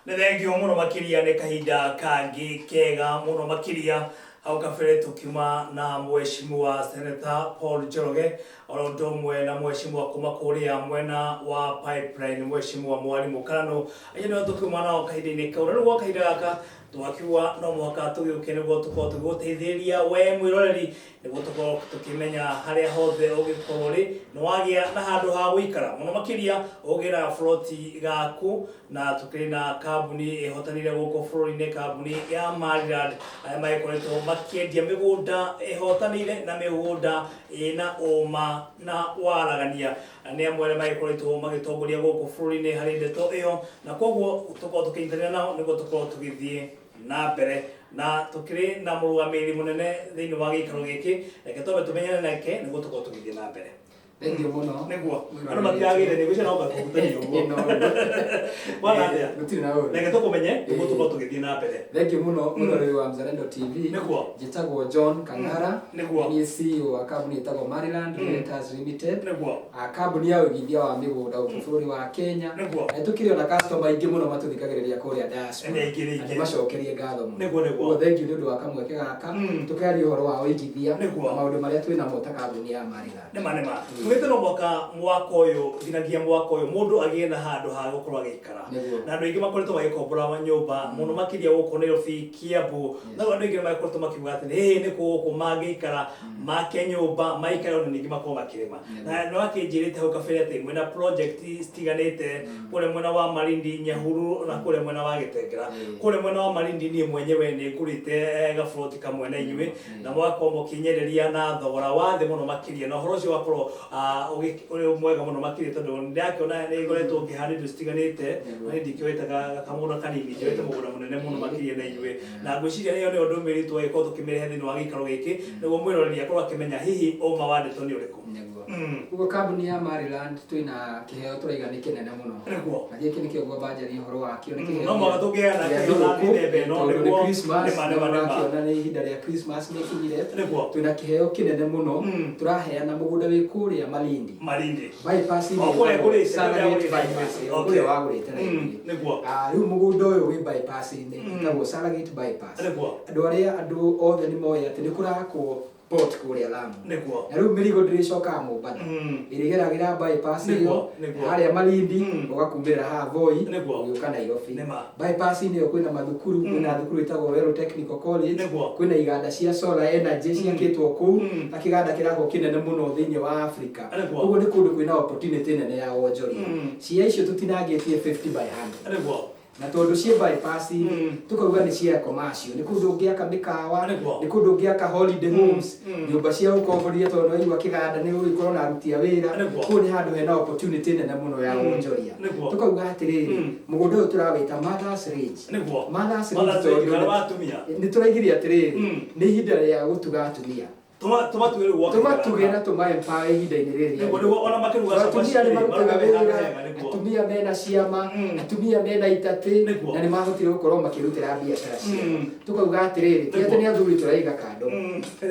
Nĩ thengio mũno makĩria nĩ kahinda kangĩ kega mũno makĩria. Hau kabere tũkiuma na Mheshimiwa Senator Paul Njoroge, oro ũndũ ũmwe na Mheshimiwa kuma kũrĩa mwena wa Pipeline, Mheshimiwa Mwarimũ Karanũ. Acio nĩo tũkiuma nao kahinda-inĩ kau. Na rĩu gwa kahinda gaka twakiuga no mũhaka tũgĩũke nĩguo tũkorwo tũgĩgũteithĩrĩria we mwĩroreri, nĩguo tũkorwo tũkĩmenya harĩa hothe ũngĩkorwo ũrĩ nĩ wagĩa na handũ ha gũikara mũno makĩria ũgĩra buroti gaku. Na tũkĩrĩ na kambuni ĩhotanire gũkũ bũrũri-inĩ, kambuni ya Maryland, arĩa magĩkoretwo makĩendia mĩgũnda ĩhotanĩire na mĩgũnda ĩna ũma na waragania. Nĩ amwe arĩa magĩkoretwo magĩtongoria gũkũ bũrũri-inĩ harĩ ndeto ĩyo, na koguo tũkorwo tũkĩnyitanĩra nao nĩguo tũkorwo tũgĩthiĩ na mbere. Na tũkĩrĩ na mũrũgamĩrĩri mũnene thĩinĩ wa gĩikaro gĩkĩ, reke twambe tũmenyane nake nĩguo tũkorwo tũgĩthiĩ na mbere. Thengiũ mũno. Nĩguo. Andũ matiragĩire nĩguo cio no ngakũhutania ũguo. Bwana atĩa? Gũtirĩ na ũru. Reke tũkũmenye nĩguo tũkorwo tũgĩthiĩ na mbere. Thengiũ mũno mwĩroreri wa Mzalendo TV. Nĩguo. Njĩtagwo John Kang'ara. Nĩguo. Nĩ niĩ CEO wa kambuni ĩtagwo Maryland Realtors Limited. Nĩguo. Kambuni ya ũigithia wa mĩgũnda gũkũ bũrũri wa Kenya. Nĩguo. Na nĩtũkĩrĩ ona customer aingĩ mũno matũthikagĩrĩria kũrĩa diaspora. Nĩ aingĩ, nĩ aingĩ. Na ndĩmacokerie ngatho mũno. Nĩguo, nĩguo. Ũguo thengiũ nĩ ũndũ wa kamweke gaka tũkĩaria ũhoro wa ũigithia Nĩguo. na maũndũ marĩa twĩ namo ta kambuni ya Maryland. Nĩma nĩma. Tugĩte no mwaka mwaka ũyũ nginyagia mwaka ũyũ mũndũ agĩe na handũ ha gũkorwo agĩikara. Nĩguo. Na andũ aingĩ makoretwo magĩkombora nyũmba mũno makĩria gũkũ Nairobi, Kiambu. No andũ aingĩ nĩmakoretwo makiuga atĩ hĩhĩ nĩ kũ gũkũ mangĩikara make nyũmba maikare ona ningĩ makorwo makĩrĩma. Na nĩwakĩnjĩrĩte hau kabere atĩ mwĩna project citiganĩte kũrĩa mwena wa Malindi, Nyahururu na kũrĩa mwena wa Gĩtengera. Kũrĩa mwena wa Malindi niĩ mwenyewe nĩ ngũrĩte gaburoti kamwe na inyuĩ. Na mũgakorwo mũkĩnyenderia na thogora wa thĩ mũno makĩria, na ũhoro ũcio ũgakorwo ũrĩ mwega mũno makĩria, tondũ ndĩrakĩona nĩ ngoretwo ngĩhanda indo citiganĩte, na niĩ ndikĩoete kamũgũnda kanini, njoete mũgũnda mũnene mũno makĩria na inyuĩ, na ngwĩciria ĩyo nĩyo ndũmĩrĩri twagĩkorwo tũkĩmĩrehe thĩinĩ wa gĩikaro gĩkĩ, nĩguo mwĩroreri akorwo akĩmenya hihi ũma wa ndeto nĩ ũrĩkũ. Nĩguo. Ũguo kambuni ya Maryland twĩna kĩheo tũraiga nĩ kĩnene mũno. Nĩguo. Na gĩkĩ nĩkĩo ngwamba njarie ũhoro wakĩo nĩ kĩheo No mũhaka tũngĩheana gĩa kĩheo na thigũkũ, mĩthemba ĩno, tondũ nĩ nĩguo. Christmas, Nĩma, na nĩma, nĩma. ũrakĩona nĩ ihinda rĩa Christmas nĩ ĩkinyire. Nĩguo. Twĩna kĩheo kĩnene mũno tũraheana mũgũnda wĩ kũrĩa Malindi. Malindi. Bypass O, kũrĩa ngũrĩte, kũrĩa Salagate ngũrĩte. bypass, o, Okay. kũrĩa wagũrĩte na ithuĩ. Nĩguo. Rĩu mũgũnda ũyũ wĩ bypass-inĩ ĩtagwo Salagate bypass. Nĩguo. Andũ arĩa andũ othe nĩ moĩ atĩ nĩ kũrakwo port kũrĩa Lamu. Nĩguo. Na rĩu mĩrigo ndĩrĩcokaga Mombatha. Ĩrĩgeragĩra bypass ĩyo Nĩguo, nĩguo. harĩa Malindi ũgakumĩrĩra haha Voi Nĩguo. ũgĩũka Nairobi. Nĩma. Bypass-inĩ ĩyo kwĩna mathukuru, kwĩna thukuru ĩtagwo Weru Technical College, Nĩguo. kwĩna iganda cia solar energy ciakĩtwo kũu na kĩganda kĩrakwo kĩnene mũno thĩinĩ wa Africa. Nĩguo. Ũguo nĩ kũndũ kwĩna opportunity nene ya wonjoria. Cia icio tũtinangĩtie 50 by 100. Nĩguo. Na tondũ ciĩ bypass-inĩ, tũkauga nĩ cia commercial, nĩ kũndũ ũngĩaka mĩkawa, Nĩguo. nĩ kũndũ ũngĩaka holiday homes, nyũmba cia gũkomborithia tondũ nĩ waigua kĩganda nĩ gũgĩkorwo na aruti a wĩra. Nĩguo. Kũu nĩ handũ hena opportunity nene mũno ya wonjoria. Nĩguo. Tũkauga atĩrĩrĩ, mũgũnda ũyũ tũrawĩta Mother's Range. Nĩguo. Mother's Range Mother's Range, tondũ kana wa atumia. nĩ tũraigire atĩrĩrĩ, nĩ ihinda rĩa gũtuga atumia. Tũmatuge rĩu gwa Tũmatuge na tũma empower ihinda-inĩ rĩrĩ Nĩguo, nĩguo, ona makĩruga Tondũ atumia cabaci nĩ marutaga marugaga wĩra wĩra, wega, nĩguo. atumia mena ciama, atumia mena itatĩ, Nĩguo. na nĩ mahotire gũkorwo makĩrutĩra biacara ciao. Tũkauga atĩrĩrĩ, ti atĩ nĩ athuri tũraiga kando.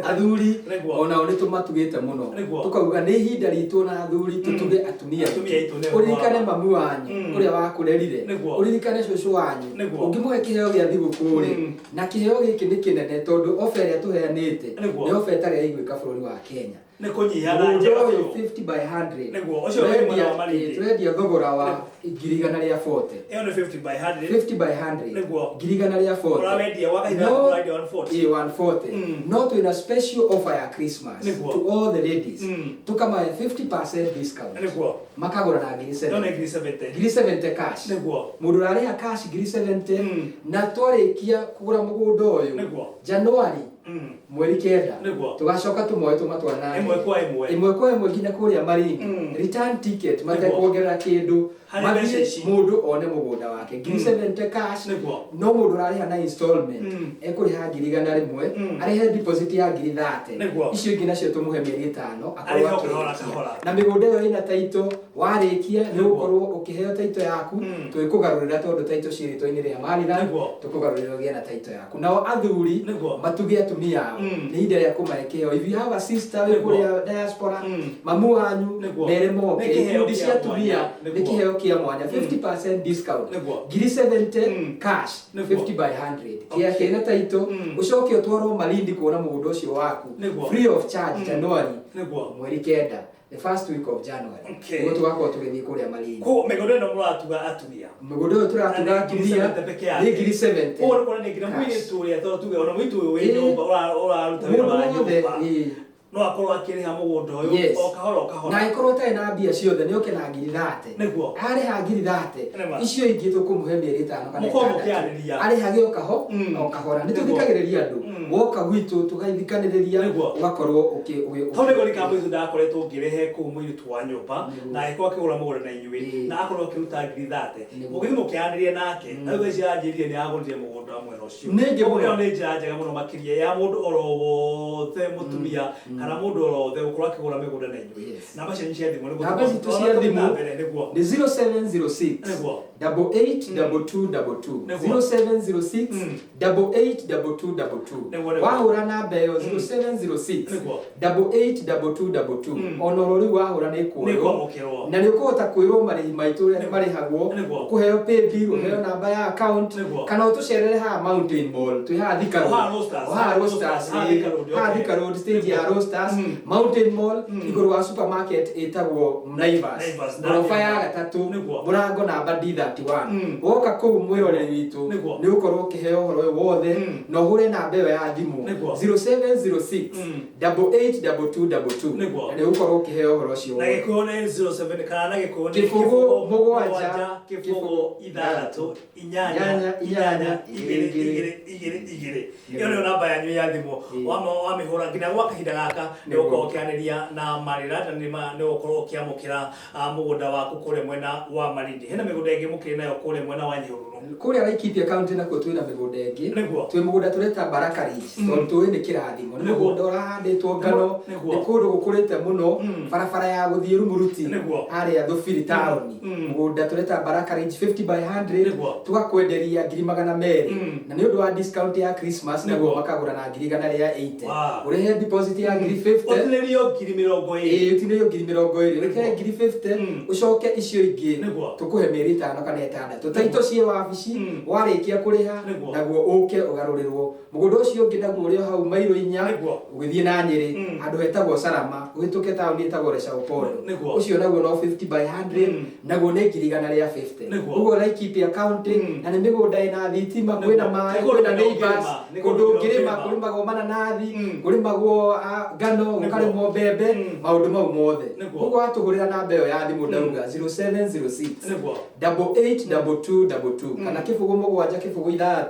Athuri Nĩguo. onao nĩ tũmatugĩte mũno. Nĩguo. Tũkauga nĩ ihinda ritũ na athuri tũtuge atumia Atumia aitũ, nĩguo. Ũririkane mamu wanyu ũrĩa wakũrerire, Nĩguo. ũririkane cũcũ wanyu. Nĩguo. Ũngĩmũhe kĩheo gĩa thigũkũ rĩ, Na kĩheo gĩkĩ nĩ kĩnene tondũ ofa ĩrĩa tũheanĩte Nĩguo. nĩ ofa ĩtarĩ yaiguĩka bũrũri wa Kenya. Nĩ kũnyiha na Mũgũnda njega ũyũ biũ. 50 by 100. Nĩguo, ũcio wĩ mwena wa Malindi. Tũrendia thogora wa 140,000. Ĩyo nĩ 50 by 100. 50 by 100. Nĩguo. 140,000. Ũrawendia gwa kahinda No- gaka ũrawendia 140. Ĩĩ, 140. No twĩna special offer ya Christmas Nĩguo. to all the ladies. Tũkamahe 50% discount. Nĩguo. Makagũra na ngiri Ĩyo nĩ 70. ngiri 70. Ngiri 70 cash. Nĩguo. Mũndũ ũrarĩha cash ngiri 70 na twarĩkia kũgũra mũgũnda ũyũ Nĩguo. Januari mweri 9 Nĩguo. tũgacoka tũmoe tũmatware na Ĩmwe ndege. kwa ĩmwe. Ĩmwe kwa ĩmwe nginya kũrĩa Malindi. Return ticket matekuongerera kĩndũ. Harĩ mbeca Mathiĩ ici. mũndũ one mũgũnda wake ngiri 70 cash. Nĩguo. No mũndũ ũrarĩha na installment ekũrĩha ngiri 100, arĩhe deposit ya ngiri 30. Nĩguo. Icio ingĩ nacio tũmũhe mĩeri 5 akorwo Arĩhe o kahora akĩrĩkia. kahora. Na mĩgũnda ĩyo ĩna title. Warĩkia nĩ Nĩguo. ũgũkorwo ũkĩheo taito yaku. Tũgĩkũgarũrĩra, tondũ taito ciĩ rĩtwa-inĩ rĩa Maryland. Tũkũgarũrĩra ũgĩe na taito yaku. Nao athuri matuge atumia ao. Nĩ ihinda rĩa kũmahe kĩheo. If you have a sister wĩ kũrĩa diaspora, mamu wanyu, mere moke. Nĩ kĩheo Ikundi kĩa cia atumia mwanya. nĩ kĩheo kĩa mwanya, 50% discount. Ngiri 70 cash, 50 by 100 kĩa kĩna taito, ũcoke ũtwarwo Malindi kuona mũgũnda ũcio waku free of charge January mweri 9, the first week of January. Nĩguo tũgakorwo tũgĩthiĩ kũrĩa Malindi. Koguo mĩgũnda ĩno mũratuga atumia? Mũgũnda ũyũ tũratuga Na nĩ ngiri atumia 70 peke yake. nĩ ngiri 70 Koguo nĩ kuonania nginya cash. mũirĩtu ũrĩa, tondũ tuge ona mũirĩtu ũyũ wĩ nyũmba ũraruta wĩra Mũndũ wa wothe, nyũmba, no akorwo akĩrĩha mũgũnda ũyũ o kahora o kahora. Na angĩkorwo ũtarĩ na mbia ciothe, nĩ oke na ngiri 30. Arĩha ngiri 30, icio ingĩ tũkũmũhe mĩeri 5 kana Mũkorwo 6. mũkĩarĩria. Arĩhage o kahora. Nĩ tũthikagĩrĩria andũ. Woka gwitũ tũgathikanĩrĩria, ũgakorwo Hau nĩguo nĩ kambuni icio ndakoretwo ngĩrehe kũu, mũirĩtu wa nyũmba na agĩkorwo akĩgũra mũgũnda na inyuĩ, na akorwo akĩruta ngiri 30, mũgĩthiĩ mũkĩaranĩria nake, na rĩu thaa ici aranjĩrire nĩ agũrire mũgũnda wa mwena ũcio. Nĩ ingĩ Koguo mũno. ĩyo nĩ njĩra njega mũno makĩria ya mũndũ oro wothe mũtumia kana mũndũ oro wothe gũkorwo akĩgũra mĩgũnda na inyuĩ. Namba cianyu cia thimũ nĩguo Namba citũ tũthiĩ cia na thimũ mbere, nĩguo. Nĩ 0706 88 22 22, 0706 88 22 22. Nĩguo. Wahũra namba ĩyo 0706 88 22 22, ona oro rĩu wahũra nĩ Nĩ kuoywo kwamũkĩrwo. Na nĩ ũkũhota kwĩrwo marĩhi maitũ ũrĩa marĩhagwo, kũheo paybill, ũheo namba ya account, kana ũtũcerere haha Mountain Mall. Twĩ haha Thika O Road. haha Roasters. O haha Roasters, Haha ĩĩ. Thika Road, Haha okay. Thika Road, stage ya Roasters, Mountain Mall, igũrũ wa supermarket ĩtagwo Naivas, Naivas, ngoroba ya Naivas. gatatũ, mũrango namba D31. Woka kũu, mwĩroreri witũ, nĩ ũkorwo ũkĩheo ũhoro ũyũ wothe. Na ũhũre namba ĩyo ya thimũ 0706 88 22 22, na nĩ ũgũkorwo ũkĩheo ũhoro ũcio Na wothe. Gĩkũyũ nĩ 07 kana na Gĩkũyũ nĩ 0 7 0 6 8 8 8 2 2 2 2 2. Ĩyo nĩyo namba yanyu ya thimũ. Wamĩhũra nginya gwa kahinda gaka nĩ ũgũkorwo ũkĩanĩria na Marĩra, na nĩ ũgũkorwo ũkĩamũkĩra mũgũnda waku kũrĩa mwena wa Malindi. Hena mĩgũnda ĩngĩ mũkĩrĩ nayo kũrĩa mwena wa Nyahururu? Kũrĩa Laikipia County nakuo twĩna mĩgũnda ĩngĩ. Twĩ mũgũnda tũreta Baraka Ridge, tondũ tũĩ nĩ kĩrathimo, nĩ mũgũnda ũrahandĩtwo ngano. Nĩ kũndũ gũkũrĩte mũno, barabara ya gũthiĩ Rumuruti, harĩa Thũbiri taũni. Mũgũnda tũreta Baraka Ridge, 50 by 100, tũgakwenderia ngiri 200, na nĩ ũndũ wa discount ya Christmas naguo makagũra na ngiri 180. Ũrĩhe deposit ya ngiri 50. Ũtinĩrio ngiri 20. Ĩĩ, ũtinĩrio ngiri 20, ũrĩhe ngiri 50, ũcoke icio ingĩ tũkũhe mĩeri 5 kana 6. Taito ciĩ wabici. Warĩkia kũrĩha, naguo ũke ũgarũrĩrwo mũgũnda ũcio ũngĩ. Naguo ũrĩ o hau mairo 4 ũgĩthiĩ na Nyĩrĩ, handũ hetagwo Salama, ũhĩtũke taũni ĩtagwo Leshaupolo. Ũcio naguo no 50 by 100, naguo nĩ ngiri 150. Ũguo Laikipia County, na nĩ mĩgũnda ĩna thitima, kwĩna maĩ, Nĩ kũndũ kwĩna neighbors, ũngĩrĩma, nĩ kũndũ kũndũ ũngĩrĩma. ũngĩrĩma. Kũrĩmagwo mananathi, kũrĩmagwo ngano, gũkarĩmwo mbembe, maũndũ mau mothe. Ũguo watũhũrĩra namba ĩyo ya thimũ ndauga, 0706 88 22 22 kana 0 7 0 6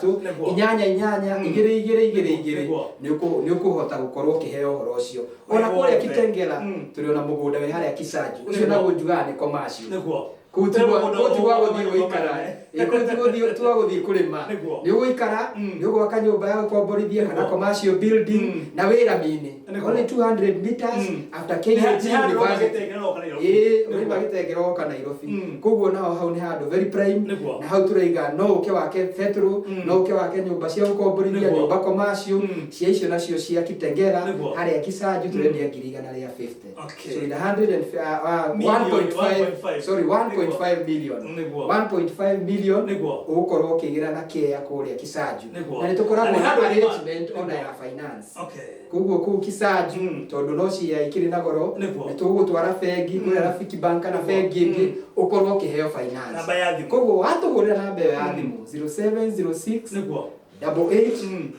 8 8 2 2 2 2, nĩ ũkũhota gũkorwo ũkĩheo ũhoro ũcio. Ona Wĩ kũrĩa wothe. Kitengela tũrĩ ona mũgũnda wĩ harĩa Kisanju. Ũcio naguo njugaga nĩ commercial. Kũu Tene mũgũnda kũu ti gwa ũyũ gũthiĩ wa gũikara. Ĩ, kũu ti gwa gũthiĩ kũrĩma. Nĩ ũgũikara, nĩ ũgwaka nyũmba ya gũkomborithia kana commercial building, na wĩ rami-inĩ, only 200 meters after KAG Nĩ handũ University. Gĩtengera woka Nairobi. Ĩĩ, ũrĩma Gĩtengera woka Nairobi. Koguo naho hau nĩ handũ very prime. Na hau tũraiga no ũke wake betũrũ, no ũke wake nyũmba cia gũkomborithia, nyũmba commercial cia icio nacio cia Kitengela, harĩa Kisanju, tũrendia ngiri 150. So in 100 and Million, 1.5, 1.5. sorry, 1.5 million. 1.5 million ũgũkorwo ũkĩgĩra na kĩea kũrĩa Kisanju. Na nĩ tũkoragwo Na nĩ na handũ arrangement ona ya finance. Koguo kũu Kisanju, tondũ no cia ikĩrĩ na goro, nĩ tũgũgũtwara bengi kũrĩa Rafiki Bank kana bengi ĩngĩ, ũkorwo ũkĩheo finance. Namba ya thimũ. Koguo watũhũrĩra namba ĩyo ya thimũ, 0706 88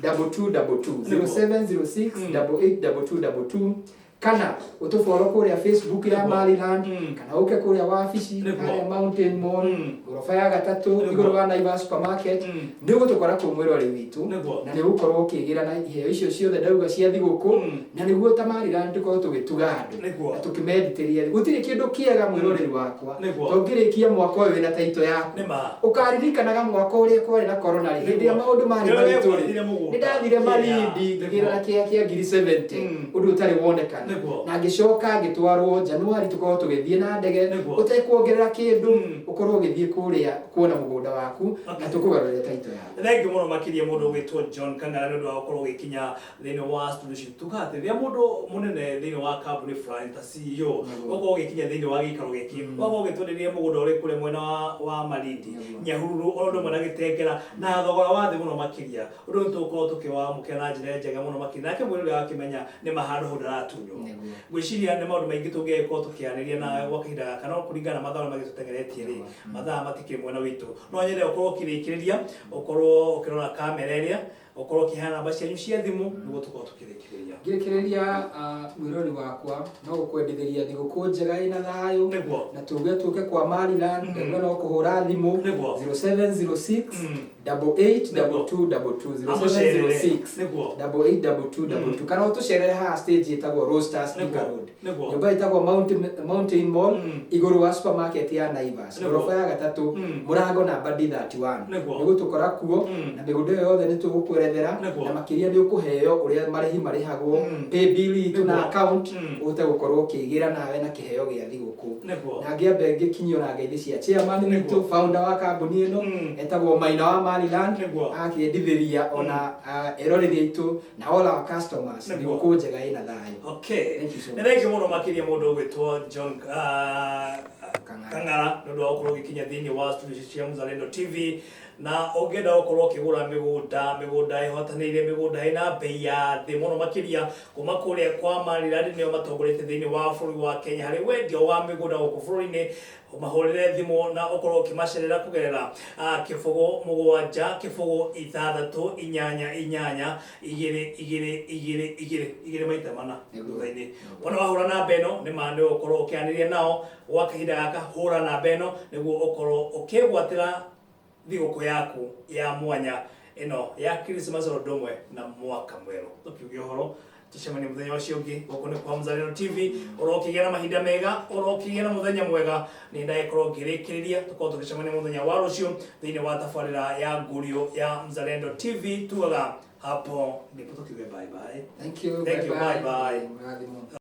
22 22, 0706 88 22 22, kana ũtũfollow kũrĩa Facebook ya Maryland, kana ũke kũrĩa wabici harĩa Mountain Mall, ngoroba ya gatatũ, igũrũ wa Naivas supermarket. Nĩ ũgũtũkora kũu, mwĩroreri witũ, na nĩ ũgũkorwo ũkĩgĩra na iheo icio ciothe ndauga cia thigũkũ, na nĩguo ta Maryland tũkorwo tũgĩtuga andũ na tũkĩmenditĩria. Gũtirĩ kĩndũ kĩega, mwĩroreri wakwa, tũngĩrĩkia mwaka ũyũ wĩna taito yaku. Ũkaririkanaga mwaka ũrĩa kwarĩ na corona rĩ, hĩndĩ ĩrĩa maũndũ marĩ Nĩwe maritũ rĩ, wegwatire mũgũnda. nĩ ndathire Kĩa. Malindi ngĩgĩra na kĩa kĩa ngiri 70, ũndũ ũtarĩ wonekana. Na ngĩcoka ngĩtwarwo January tũkorwo tũgĩthiĩ na ndege ũtekuongerera kĩndũ, ũkorwo ũgĩthiĩ kũrĩa kuona mũgũnda waku na tũkũgarũrĩre title yaku. Thank you mũno makĩria mũndũ ũgwĩtwo John Kang'ara nĩ ũndũ wa gũkorwo ũgĩkinya thĩinĩ wa studio citũ. Tuga atĩ rĩrĩa mũndũ mũnene thĩinĩ wa kambuni fulani ta CEO ũkorwo ũgĩkinya thĩinĩ wa gĩikaro gĩkĩ, ũgakorwo ũgĩtwenderia mũgũnda ũrĩ kũrĩa mwena wa Malindi, Nyahururu, oro ũndũ ũmwe na Gĩtengera, na thogora wa thĩ mũno makĩria, ũndũ ũyũ tũgũkorwo tũkĩwamũkĩra na njĩra njega mũno makĩria. Nake mwĩrĩ ũrĩa wakĩmenya nĩ ma handũ hau ndaratunywo. Ngwĩciria nĩ maũndũ maingĩ tũngĩgĩkorwo tũkĩarĩria nawe gwa kahinda gaka, no kũringana na mathaa ũrĩa magĩtũtengeretie rĩ, mathaa matikĩrĩ mwena witũ. No nyende ũkorwo ũkĩrĩkĩrĩria, ũkorwo ũkĩrora kamera ĩrĩa, ũkorwo ũkĩheana namba cianyu cia thimũ nĩguo tũkorwo tũkĩrĩkĩrĩria. Ngĩrĩkĩrĩria, mwĩrori wakwa, no gũkwendithĩria thigũkũ njega ĩna thayũ. Na tuge tũke kwa Maryland, ndaigua no kũhũra thimũ 0706 88 22 22, 0706 88 22 22, kana ũtũcerere haha stage ĩtagwo Roasters, Thika Road, nyũmba ĩtagwo Mountain Mall, igũrũ wa supermarket ya Naivas, ngoroba ya gatatũ, mũrango namba D31. Nĩgũtũkora kuo na mĩgũnda ĩyo yothe nĩ tũgũkwerethera, na makĩria nĩ ũkũheo ũrĩa marĩhi marĩhagwo, pay bill itũ na account, ũhote gũkorwo ũkĩgĩra nawe na kĩheo gĩa thigũkũ. Na ngĩambe ngĩkinyio na ngeithi cia chairman witũ, founder wa kambuni ĩno, etagwo Maina wa Maryland, agakĩendithĩria ona eroreri aitũ na all our customers thigũkũ njega ĩna thayũ. Thank you so Nĩ much. thank you mũno makĩria mũndũ ũgwĩtwo John Kang'ara. Kang'ara nĩ ũndũ wa gũkorwo ũgĩkinya thĩinĩ wa studio cia Mzalendo TV. Na ũngĩenda gũkorwo ũkĩgũra mĩgũnda ĩhotanĩire, mĩgũnda ĩna bei ya thĩ mũno makĩria kuma kũrĩa kwa Maryland, nĩo matongoretie thĩinĩ wa bũrũri wa Kenya harĩ wendia wa mĩgũnda gũkũ bũrũri-inĩ, ũmahũrĩre thimũ na ũkorwo ũkĩmacerera kũgerera 0 7 0 6 8 8 2 2 2 2 2 maita mana. Thutha-inĩ wona wahũra namba ĩno, nĩ ma nĩ ũgũkorwo ũkĩaranĩria nao gwa kahinda gaka. Hũra namba ĩno nĩguo ũkorwo ũkĩgwatĩra thigũkũ yaku ya mwanya ĩno ya Christmas oro ũndũ ũmwe na mwaka mwerũ. Tũkiuge ũhoro, tũcemanie mũthenya ũcio ũngĩ gũkũ nĩ kwa Mzalendo TV. Ũrokĩgĩa na mahinda mega, ũrokĩgĩa na mũthenya mwega. Nĩ ndagĩkorwo ngĩrĩkĩrĩria, tũkorwo tũgĩcemania mũthenya wa rũciũ thĩinĩ wa tabarĩra ya Ngurio ya Mzalendo TV. Tugaga hapo ndipo tukiuge bye bye. Thank you. Thank you, bye bye. Mũrathimwo.